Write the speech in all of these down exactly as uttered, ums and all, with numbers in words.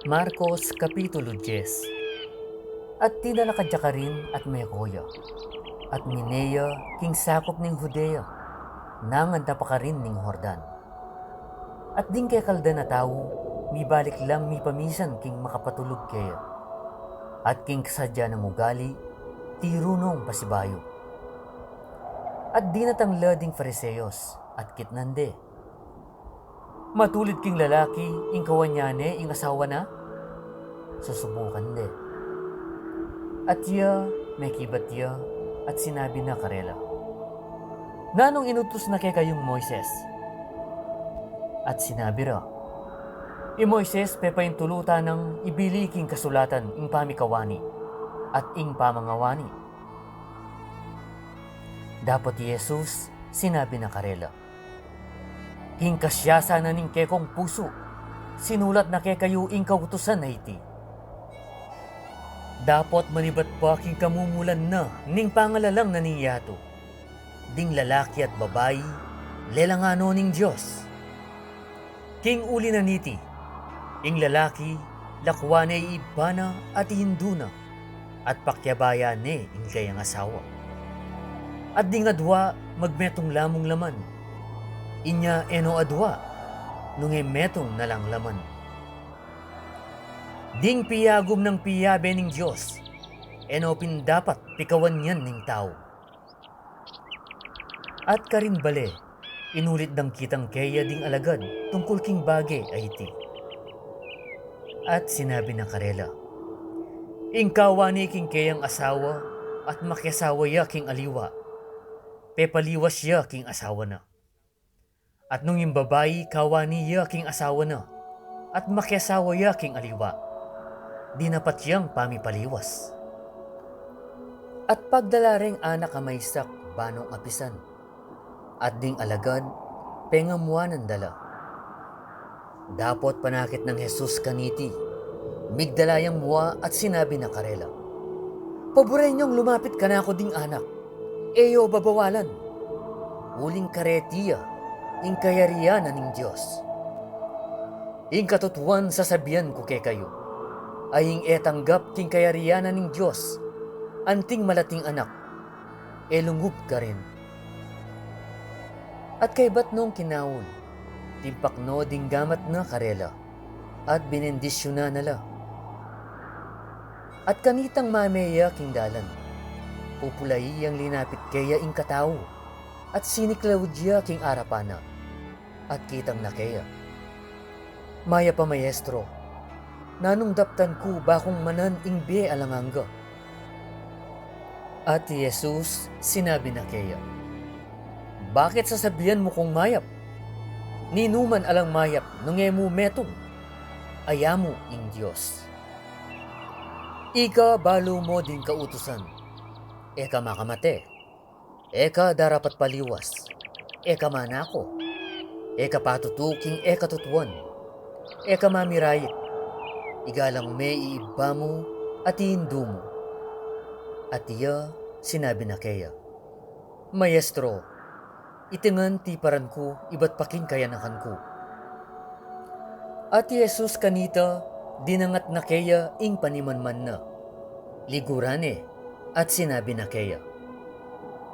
Marcos Kapitulo diyes. At tinalakad ya karin at meko ya, at mine ya king sakup ning Judea, nangad na pa karin ning Jordan. At ding kekaldan a tau, mibalik lang mipamisan king makapatulug keya. At king kasadya nang ugali, tiru nong pasibayu. At dinatang la ding Fariseos, at kitnan de, matulid king lalaki ing kawan ya ne ing asawa na? Susubukan de. At iya, mekibat ya, at sinabi na karela, Nanung inutus na kekayung Moises? At sinabi ra, I Moises pepaintulutan nang ibili king kasulatan ing pamikawani, at ing pamangawani. Dapot i Jesus sinabi na karela, King kasiasan na ning kekong pusu, sinulat na kekayu ing kautusan a iti. Dapot manibat pa king kamumulan na ning pangalalang na ning yatu, ding lalaki at babai, lelangan no ning Dios. King uli na niti, ing lalaki, lakuan ne i ibpa na at i indu na, at pakiabayan ne ing kayang asawa. At ding adua, magmetung lamung laman. Inya e no adua, nung e metung na lang laman. Ding piyagum nang piyabe ning Dios, e no pin dapat pikawan yan ning tau. At karin bale, inulit dang kitang keya ding alagad tungkul king bage a iti. At sinabi na karela, Ing kawani king keyang asawa, at makiasawa ya king aliwa, pepaliwas ya king asawa na. At nung ing babai kawani ya king asawa na, at makiasawa ya king aliwa, dinapat yang pamipaliwas. At pagdala reng anak a maysak banong apisan, at ding alagad pengamuanan da la. Dapot panakit nang Jesus kaniti, migdala yang mua at sinabi na karela, Paburen yung lumapit kanaku ding anak, e yo babawalan. Uling kareti ya ing kayarian na ning Dios. Ing katutuan sasabian ku kekayu, a ing e tanggap king kayarian na ning Dios anting malating anak, e lungub karin. At kaybat nong kinaul, timpak no ding gamat na karela, at binendisyunan na la. At kanitang mame ya king dalan, pupulai yang linapit keya ing katau, at siniklaud ya king arapan na, at kitang na keya, Mayap a Maestro, nanung daptan ku ba kung manan ing bie alang angga? At i Jesus sinabi na keya, Bakit sasabian mu kung mayap? Ninuman alang mayap nung e mu metung, ayamu ing Dios. Ika balu mo ding kautusan, e ka makamate, e ka darapat paliwas, e ka manako, e ka patutu king e katutuan, e ka mamirait, igalang me i ibpa mu at i indu mu. At iya sinabi na keya, Maestro, iti ngan tiparan ku ibat pa king kayanakan ku. At i Jesus kanita, dinangat na keya ing panimanman na, liguran ne, at sinabi na keya,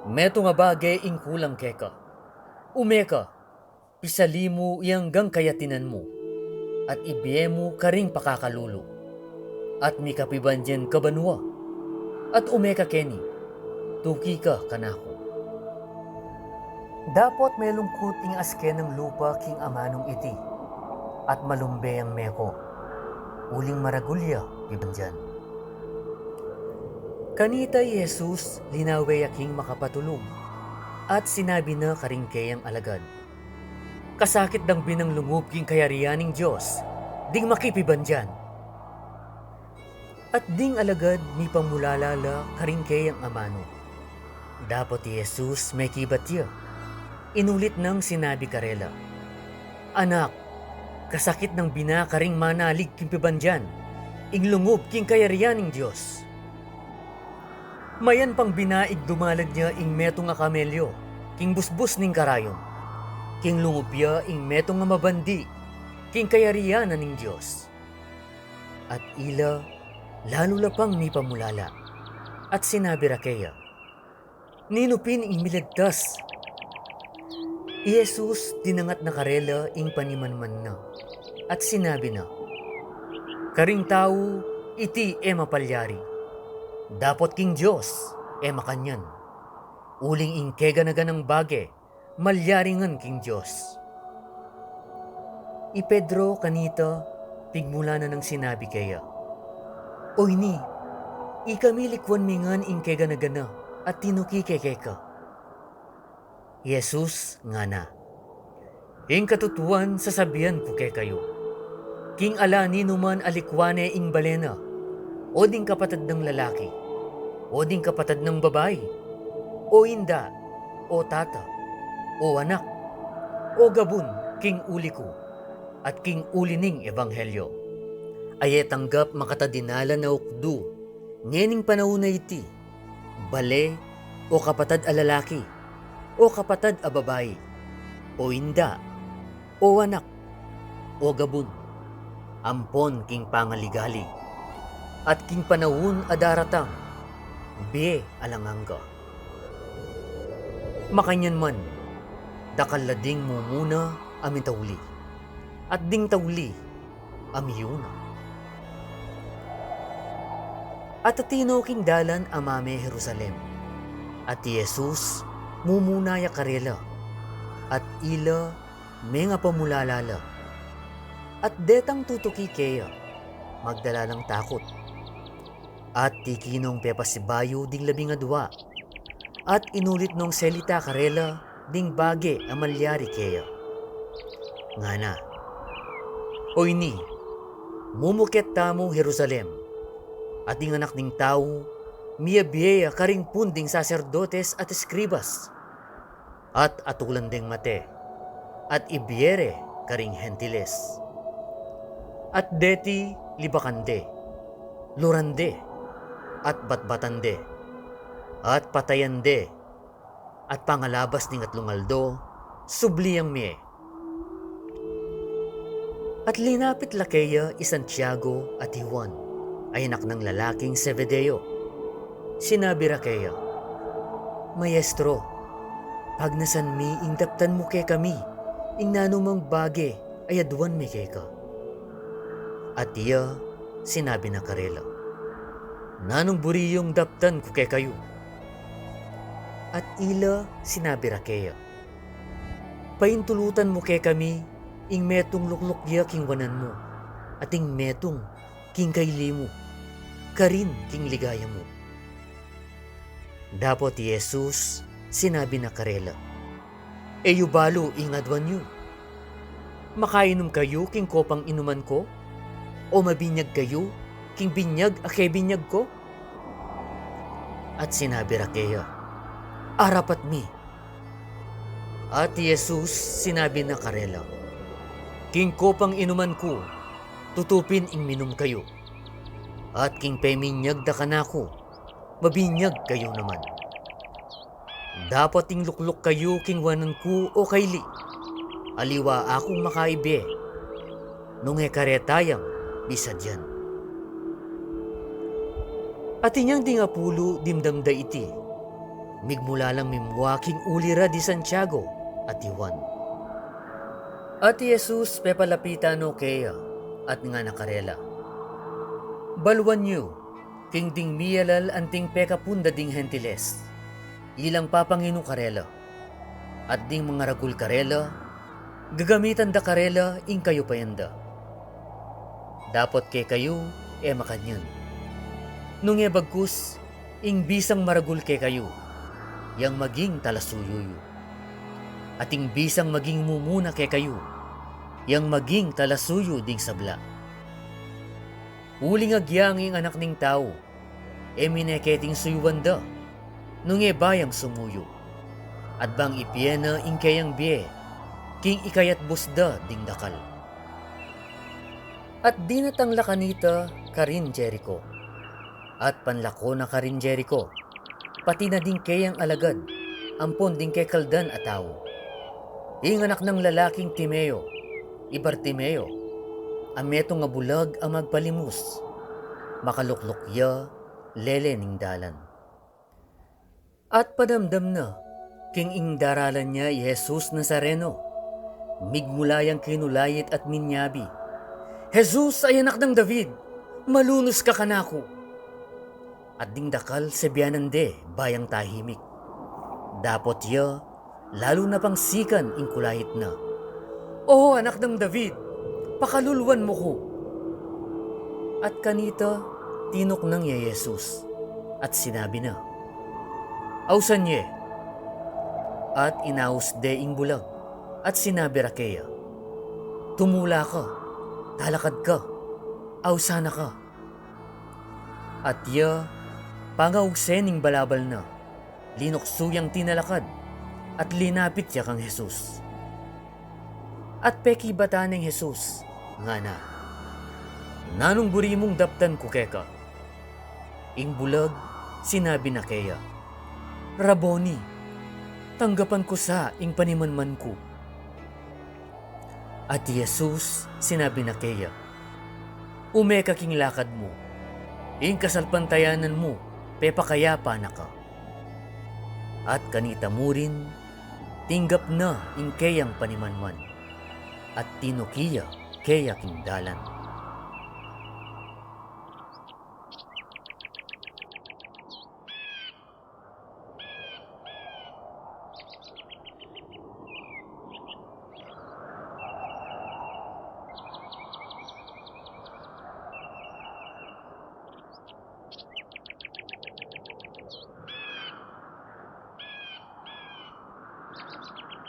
Metung a bage ing kulang keka. Ume ka, pisali mu ing anggang kayatinan mu, at ibie mu karing pakakalulu, at mikapibandian ka banua, at ume ka keni, tuki ka kanaku. Dapot melungkut ing aske nang lupa king amanung iti, at malumbe yang meko, uling maragul ya pibandian. Kanita i Jesus linawe ya king makapatulug, at sinabi na karing keyang alagad, Kasakit dang binang lungub king kayarian ning Dios, ding makipibandian. At ding alagad mipamulala la karing keyang amanu. Dapot i Jesus mekibat ya, inulit nang sinabi karela, Anak, kasakit nang bina karing manalig king pibandian ing lungub king kayarian ning Dios. Mayan pang bina ing dumalan ya ing metung a kamelyo king busbus ning karayum, king lungub ya ing metung a mabandi king kayarian na ning Dios. At ila lalu la pang mipamulala, at sinabi ra keya, "Ninu pin ing miligtas?" I Jesus dinangat na karela ing panimanman na, at sinabi na, "Karing tau, iti e mapalyari, dapot king Dios e makanyan. Uling ing kegana-ganang bage malyari ngan king Dios." I Pedro kanita, pigmula na nang sinabi keya, "O ini, ikami, likwan mi ngan ing kegana-gana at tinuki ke keka." I Jesus ngana, "Ing katutuan sasabian ku kekayu, king ala ninu man a likwan ne ing bale na, o ding kapatad nang lalaki, o ding kapatad nang babai, o inda, o tata, o anak, o gabun, king uli ku, at king uli ning ebanghelyo, a e tanggap makatadinalan a ukdu ngening panaun a iti, bale, o kapatad a lalaki, o kapatad a babai, o inda, o anak, o gabun, ampon king pangaligali, at king panaun a daratang, bie alang angga. Makanyan man, dakal la ding mumuna a mitauli, at ding tauli a miuna." At atinu king dalan a mame Jerusalem, at i Jesus mumuna ya karela, at ila mengapamulala la. At detang tutuki keya, magdala lang takut. At tiki nong pepasibayu ding labing adua, at inulit nong selita karela ding bage a malyari keya, ngana, "O ini, mumuket tamu Jerusalem, at ing Anak ning Tau miyabie ya karing pun ding saserdotes at eskribas, at atulan deng mate, at ibie re karing Hentiles. At deti libakan de, luran de, at batbatan de, at patayan de, at pangalabas ning atlung aldo, subli yang mie." At linapit la keya i Santiago at i Juan, a anak nang lalaking Zebedeo. Sinabi ra keya, "Maestro, pagnasan mi ing daptan mu kekami ing nanumang bage a yaduan mi keka." At iya sinabi na karela, "Nanung buri yung daptan ku kekayu?" At ila sinabi ra keya, "Paintulutan mu kekami ing metung lukluk ya king wanan mu, at ing metung king kaili mu, karin king ligaya mu." Dapot i Jesus sinabi na karela, "E yu balu ing aduan yu? Makainum kayu king kopang inuman ku? O mabinyag kayu king binyag a kebinyag ku?" At sinabi ra keya, "Arapat mi." At i Jesus sinabi na karela, "King kopang inuman ku, tutu pin ing minum kayu, at king peminyag da kanaku, mabinyag kayu naman. Dapot ing lukluk kayu king wanan ku o kaili, aliwa akung makaibie, nung e kareta yang bisadyan." At inyang ding apulu dimdam da iti, migmula lang mimua king uli ra di Santiago at i Juan. At i Jesus pepalapitan no keya, at ngana karela, "Baluan yu, king ding miyalal anting pekapun da ding Hentiles, ilang papanginu karela, at ding mangaragul karela, gagamitan da karela ing kayupayan da. Dapot kekayu, e makanyan. Nung e bagkus, ing bisang maragul kekayu, yang maging talasuyu yu. At ing bisang maging mumuna kekayu, yang maging talasuyu ding sabla. Uling agyang ing Anak ning Tau, e mine keting suyuan da, nung e bayang sumuyu, at bang ibie na ing keyang bie, king ikayatbus da ding dakal." At dinatang la kanita karin Jerico. At panlako na karin Jerico, pati na ding keyang alagad, ampon ding kekaldan a tau. Ing anak nang lalaking Timeo, i Bartimeo, a metung a bulag a magpalimus, makalukluk ya lele ning dalan. At padamdam na king ing daralan ya i Jesus Nazareno, migmula yang kinulayit at minyabi, "Jesus, ay anak nang David, malunus ka kanaku!" At ding dakal sebianan de bayang tahimik. Dapot ya lalu na pang sikan ing kulayit na, "O anak nang David, pakaluluan mu ku!" At kanita tinuknang ya i Jesus at sinabi na, "Ausan ye!" At inaus de ing bulag at sinabi ra keya, "Tumula ka, talakad ka, ausan na ka." At ya pangaugse ning balabal na, linuksu yang tinalakad at linapit ya kang Jesus. At pekibatan neng Jesus, ngana, "Nanung buri mung daptan ku keka?" Ing bulag sinabi na keya, "Raboni, tanggapan ku sa ing panimanman ku." At i Jesus sinabi na keya, "Ume ka king lakad mu, ing kasalpantayanan mu pepakayapa na ka." At kanita murin tinggap na ing keyang panimanman at tinuki ya keya king dalan.